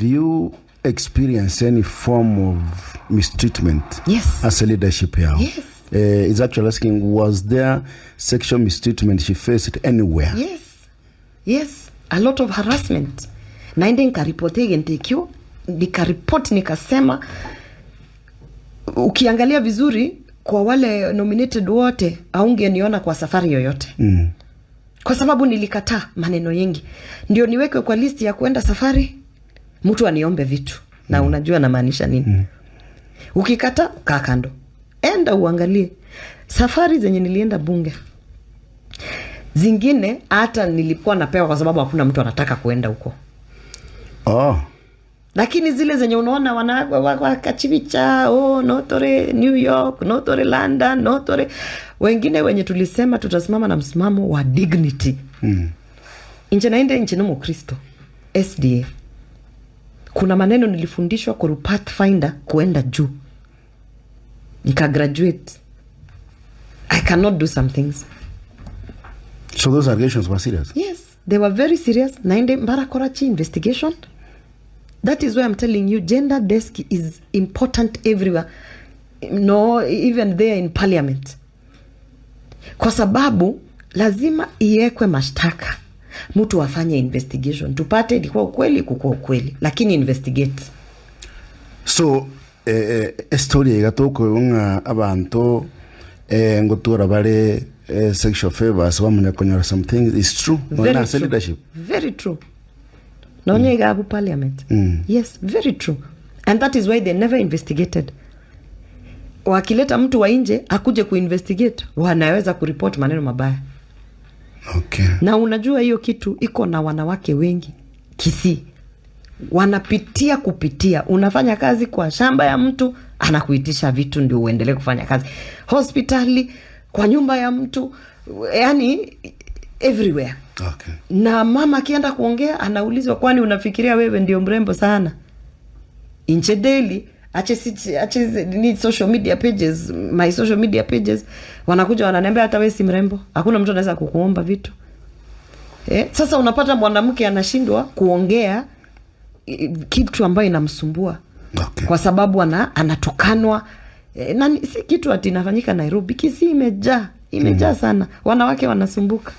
Did you experience any form of mistreatment Yes. as a leadership here? Yes. Is actually asking, was there sexual mistreatment she faced anywhere? Yes, a lot of harassment. Naende nkaripoti egento ekio, nikaripoti nikasema, ukiangalia vizuri kwa wale nominated wote aungeniona kwa safari yoyote kwa sababu nilikataa maneno yengi ndio niwekwe kwa list ya kuenda safari, mtu aniombe vitu na unajua namaanisha nini. Ukikata, kaa kando, enda uangalie safari zenye nilienda bunge. Zingine hata nilikuwa napewa kwa sababu hakuna mtu anataka kuenda huko. Oh. Lakini zile zenye unaona wakachivicha, oh, notore New York, notore London, notore wengine wenye tulisema tutasimama na msimamo wa dignity. Inche naende inche no mukristo SDA, kuna maneno nilifundishwa kuru Pathfinder kuenda juu nikagraduate. I cannot do some things. So those allegations were serious? Yes, they were very serious. Naende mbarakorachi investigation. That is why I'm telling you gender desk is important everywhere, no, even there in parliament, kwa sababu lazima iwekwe mashtaka, mtu afanye investigation, tupate ilikuwa ukweli, kukuwa ukweli, lakini investigate. So story igatuko nga abantu ngotura bare sexual favors bamunya konyora some things is true? Very Very true. Leadership. Very true. Naonya igabu parliament. Yes, very true, and that is why they never investigated. Wakileta mtu wa nje akuje kuinvestigate, wanaweza kuripoti maneno mabaya. Na unajua hiyo kitu iko na wanawake wengi Kisii wanapitia kupitia. Unafanya kazi kwa shamba ya mtu, anakuitisha vitu ndio uendelee kufanya kazi, hospitali, kwa nyumba ya mtu, yani everywhere. Na mama akienda kuongea anaulizwa, "Kwani unafikiria wewe ndio mrembo sana?" Inche daily ache ache ni social media pages, my social media pages, wanakuja wananiambia, "Hata wewe si mrembo, hakuna mtu anaweza kukuomba vitu." Sasa unapata mwanamke anashindwa kuongea kitu ambayo inamsumbua kwa sababu anatukanwa. Na si kitu ati inafanyika Nairobi, Kisii imejaa, imejaa sana, wanawake wanasumbuka.